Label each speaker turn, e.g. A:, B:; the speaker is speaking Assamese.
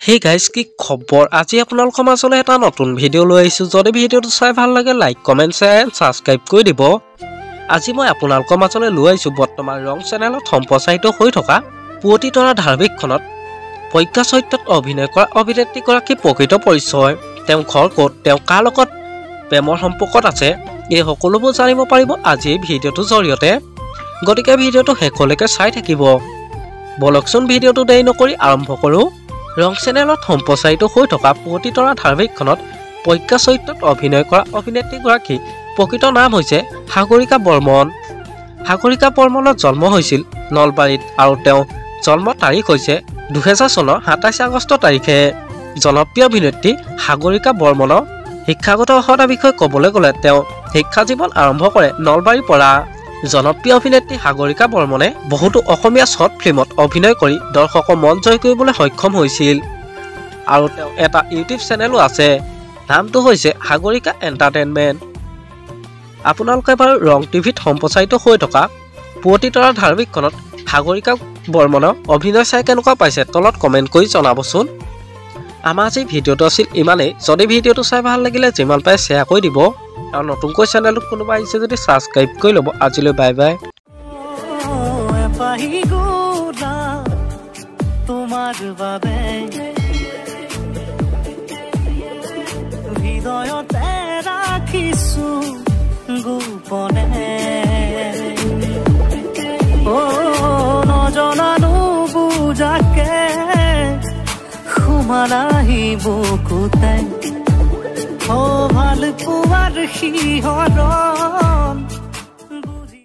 A: হেই গাইজ, কি খবৰ? আজি আপোনালোকৰ মাজলৈ এটা নতুন ভিডিঅ' লৈ আহিছোঁ। যদি ভিডিঅ'টো চাই ভাল লাগে, like, comment, share and subscribe কৰি দিব। আজি মই আপোনালোকৰ মাজলৈ লৈ আহিছোঁ বৰ্তমান ৰং চেনেলত সম্প্ৰচাৰিত হৈ থকা পুৱতি তৰা ধাৰাবাহিকখনত প্ৰজ্ঞা চৰিত্ৰত অভিনয় কৰা অভিনেত্ৰীগৰাকীৰ প্ৰকৃত পৰিচয়, তেওঁ ঘৰ ক'ত, তেওঁ কাৰ লগত প্ৰেমৰ সম্পৰ্কত আছে, এই সকলোবোৰ জানিব পাৰিব আজি এই ভিডিঅ'টোৰ জৰিয়তে। গতিকে ভিডিঅ'টো শেষলৈকে চাই থাকিব। বলকচোন, ভিডিঅ'টো দেৰি নকৰি আৰম্ভ কৰোঁ। ৰং চেনেলত সম্প্ৰচাৰিত হৈ থকা পুৱতি তৰা ধাৰাবাহিকখনত প্ৰজ্ঞা চৰিত্ৰত অভিনয় কৰা অভিনেত্ৰীগৰাকীৰ প্ৰকৃত নাম হৈছে সাগৰিকা বৰ্মন। সাগৰিকা বৰ্মনৰ জন্ম হৈছিল নলবাৰীত আৰু তেওঁ জন্ম তাৰিখ হৈছে 2000 চনৰ 27 আগষ্ট তাৰিখে। জনপ্ৰিয় অভিনেত্ৰী সাগৰিকা বৰ্মনৰ শিক্ষাগত অৰ্হতাৰ বিষয়ে ক'বলৈ গ'লে তেওঁ শিক্ষা জীৱন আৰম্ভ কৰে নলবাৰীৰ পৰা। জনপ্ৰিয় অভিনেত্ৰী সাগৰিকা বৰ্মনে বহুতো অসমীয়া শ্বৰ্ট ফিল্মত অভিনয় কৰি দৰ্শকৰ মন জয় কৰিবলৈ সক্ষম হৈছিল আৰু তেওঁ এটা ইউটিউব চেনেলো আছে, নামটো হৈছে সাগৰিকা এণ্টাৰটেইনমেণ্ট। আপোনালোকে বাৰু ৰং টিভিত সম্প্ৰচাৰিত হৈ থকা পুৱতি তৰা ধাৰাবাহিকখনত সাগৰিকা বৰ্মনৰ অভিনয় চাই কেনেকুৱা পাইছে, তলত কমেণ্ট কৰি জনাবচোন। আমাৰ আজি ভিডিঅ'টো আছিল ইমানেই। যদি ভিডিঅ'টো চাই ভাল লাগিলে, যিমান পাৰে শ্বেয়াৰ কৰি দিব আৰু নতুনকৈ চেনেলটোত কোনোবা আহিছে যদি ছাবস্ক্ৰাইব কৰি ল'ব। আজিলৈ বাই বাই।
B: এপাহি গোলাপ তোমাৰ বাবে হৃদয়তে ৰাখিছো গোপনে। অ নজনানো বুজাকে সোমালাহি বুকুতে, অ ভাল পোৱাৰ শিহৰণ।